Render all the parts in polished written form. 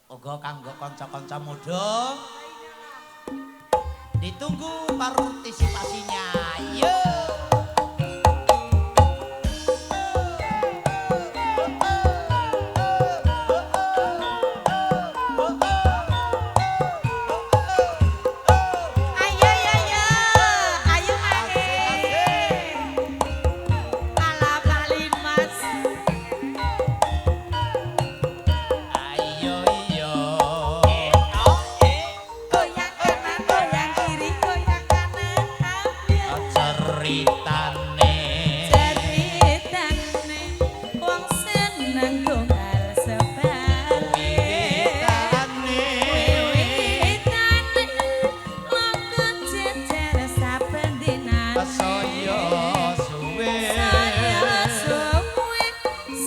Uga kanggo kanca-kanca muda. Ditunggu partisipasinya. Yo. Ayo ayo ayo. Ayo ae. Ala Balin Mas. Ayo iyo. Goyang kanan, goyang kiri, goyang kanan. Ambil Ceritane. Ceritane wong seneng tunggal sebalik. Wiwitane. Wiwitane loko jejer saben dinane. Saya suwe. Saya suwe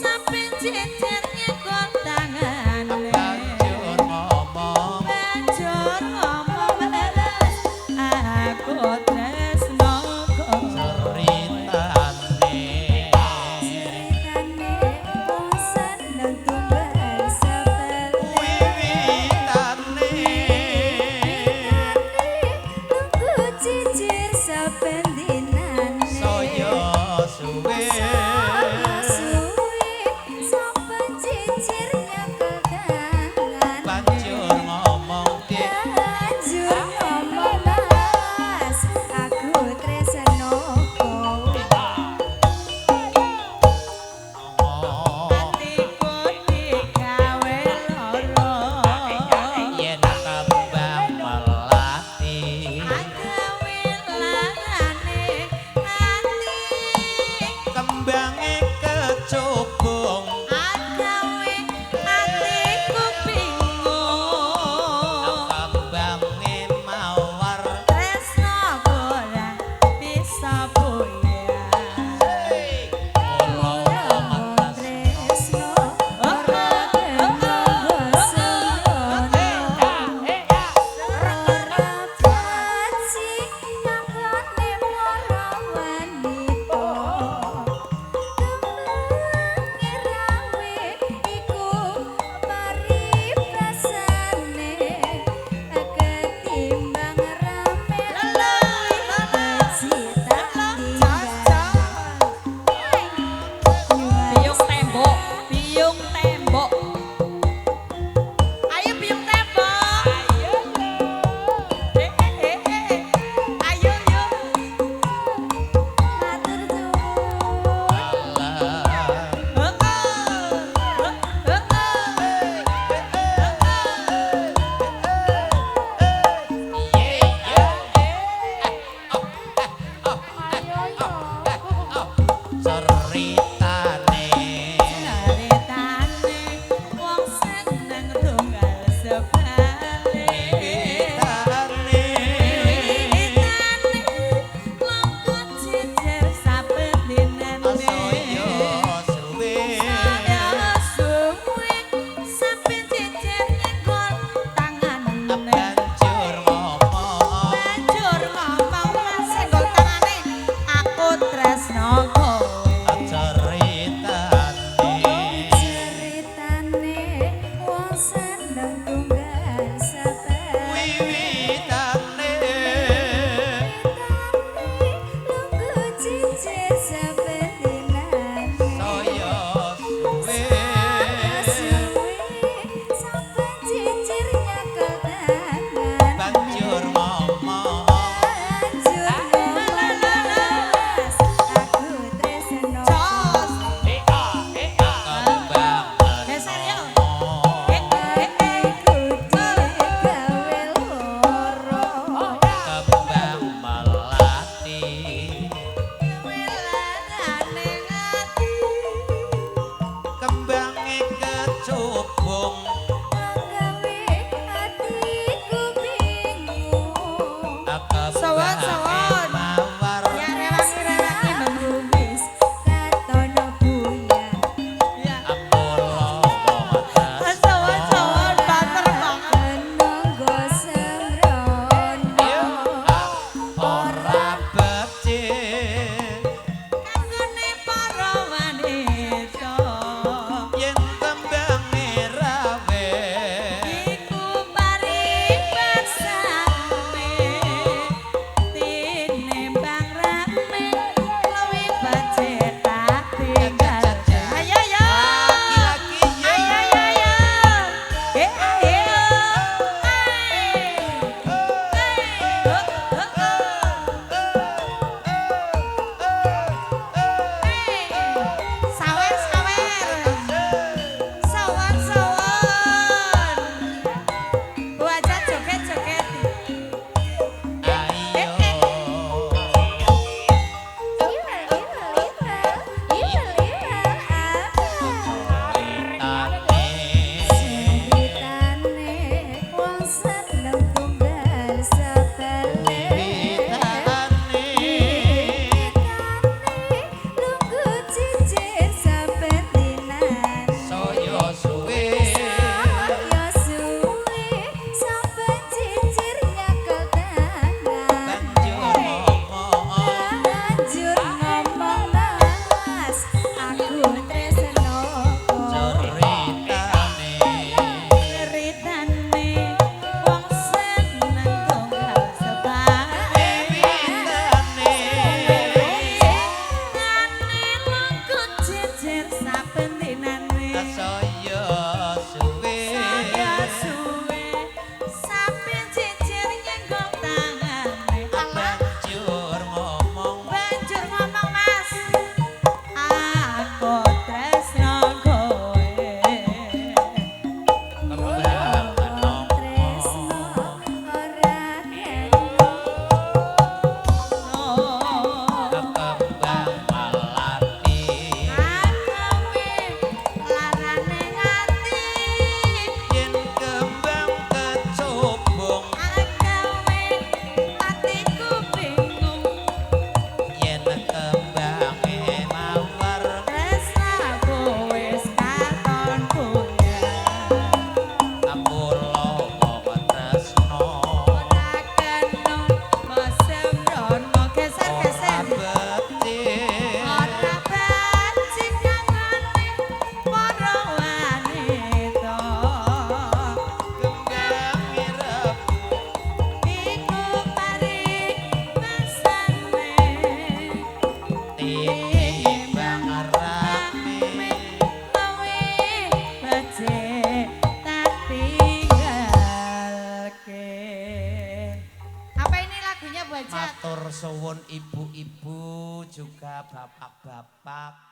saben jejer nyekol tangane. Banjur ngomong. Banjur ngomong leles aku tresno kowe. Ceritane. Ceritane wong seneng tunggal sebalik. Wiwitane. Tunggu cicir saben dinane. Saya suwe. Saya suwe saben cicir nyekel tangan. Banjur ngomong dik. Banjur ngomong mas, aku tresno kowe. Ngomong. Atiku digawe lara. Yen kembang melati. Agawe larane ati. Kembange kecubung. Agawe atiku bingung. Kembange mawar. Tresno ora bisa buyar. Kula atas. Tresno ora kena sembrono. Ora becik nyangkane para wanita. Kembange rawe iku paribasane, ketimbang rame luwih becik tak tinggal. Biung tembok, biung tembok. Ayo biung tembok. Ayo Eh eh eh eh. Ayo yo. Matur suwun. Alah. Heeh. Heeh. Ceritane. Ceritane wong seneng tunggal sebalik. Wiwitane. Wiwitane loko jejer saben dinane. Saya suwe. Saya suwe saben jejer nyekol tangane. Banjur ngomong. Banjur ngomong mas senggol tangane aku tresno kowe. Ceritane. Ceritane wong seneng tunggal sebalik. Wiwitane. Lungguh cicir saben dinane. Saya suwe. Suwe saben cicir nyekel tangan. Banjur ngomong. Banjur ngomong mas, aku tresno. Jos. Kembang Geser yo. ngomong. Eh eh eh. Atiku Suwun ibu-ibu juga bapak-bapak.